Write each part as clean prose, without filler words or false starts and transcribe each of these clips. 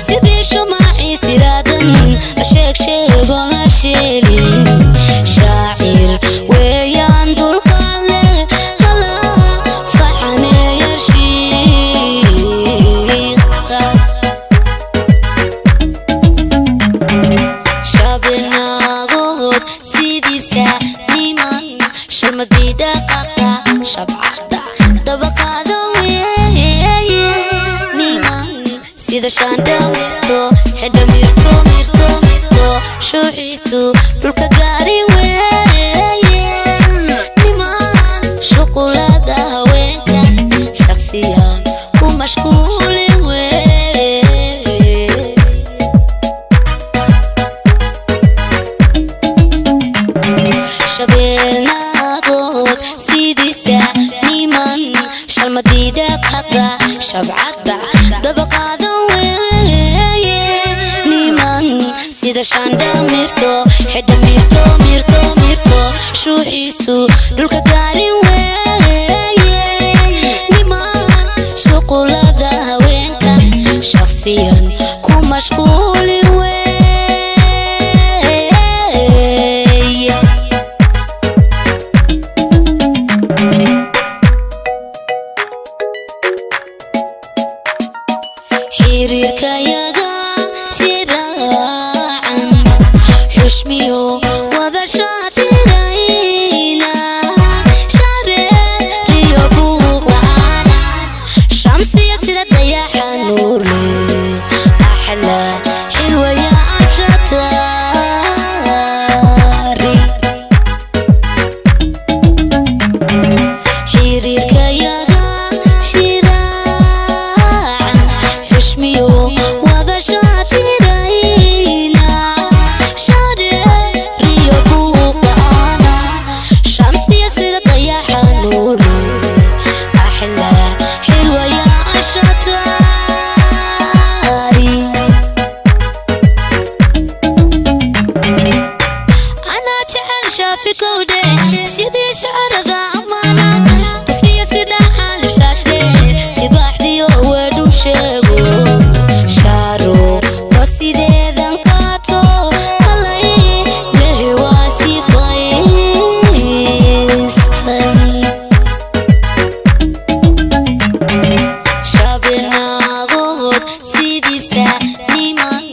Sidii shumacii siraadan la sheeg sheegoon la sheelin, shaacir weeyaan dulqaad leh, hala faxaneeya shiiqa. Shabinaagood sidiisa niman sharmadii dhaqaqa shabcada dabaqaado weeye, niman sida shaandha mirto xidha mirto mirto mirto shuuxiisu dhulka gaari weeye, niman shuqulada haweenka shaqsiyan ku mashquuli weeye. Shabeelnaagood sidiisa niman shalmadiida qaqda shabcadda dabaqaado weeye, niman sida shaandha mirto xidha mirto mirto mirto shuuxiisu dhulka gaarin weeye, niman shuqulada haweenka shaqsiyan ku mashquuli weeye. Xiriirkayaga shiraacan xushmiyo wada shaatirayna shareeriyo buuq la'aana, shamsiya sida dayaxa nuurle, axla xilwaya anshatari. Xiriirkayaga shiraacan xushmiyo wada shaatirayna shareeriyo buuq la'aana, shamsiya sida dayaxa nuurle, axla xilwaya anshatari. Anaa jecel shaafi kowdhe sidii shacarada amaana tufiya sida xaalibshaashle tibaaxdiyo weedhu sheego shaaro wa sideedan qaato kalay lehe waa sifaystay. Shabinaagood sidiisa niman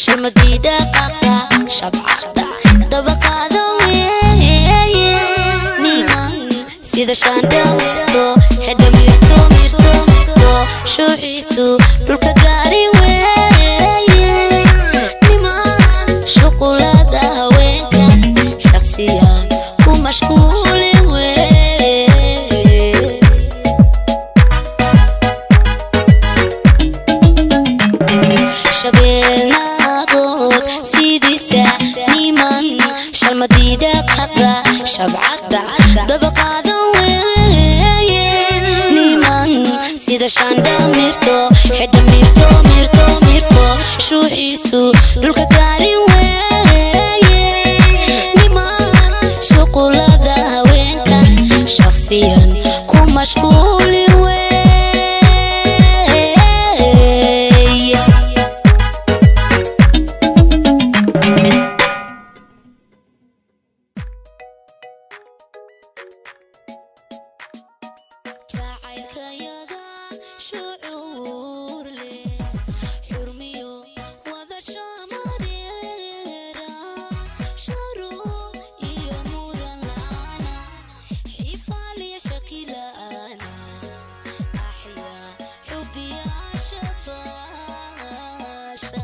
sharmadii dhaqaqa shabcada dabaqaado weeye, niman sida shaandha mirto xidha mirto mirto mirto shuuxiisu dhulka gaari weeye, niman shuqulada haweenka shaqsiyan ku mashquuli weeye. Shabeelnaagood sidiisa niman shalmadiida qaqda shabcadda dabaqaado weeye, niman sida shaandha mirto xidha mirto mirto mirto shuuxiisu dhulka gaarin weeye, niman shuqulada haweenka shaqsiyan ku mashquuli weeye. Jacaylkayaga shucuur leh xurmiyo wada shamareera shuruud iyo muran la'aana xifaaliya shaki la'aana, axyaa xubiya shabaasha.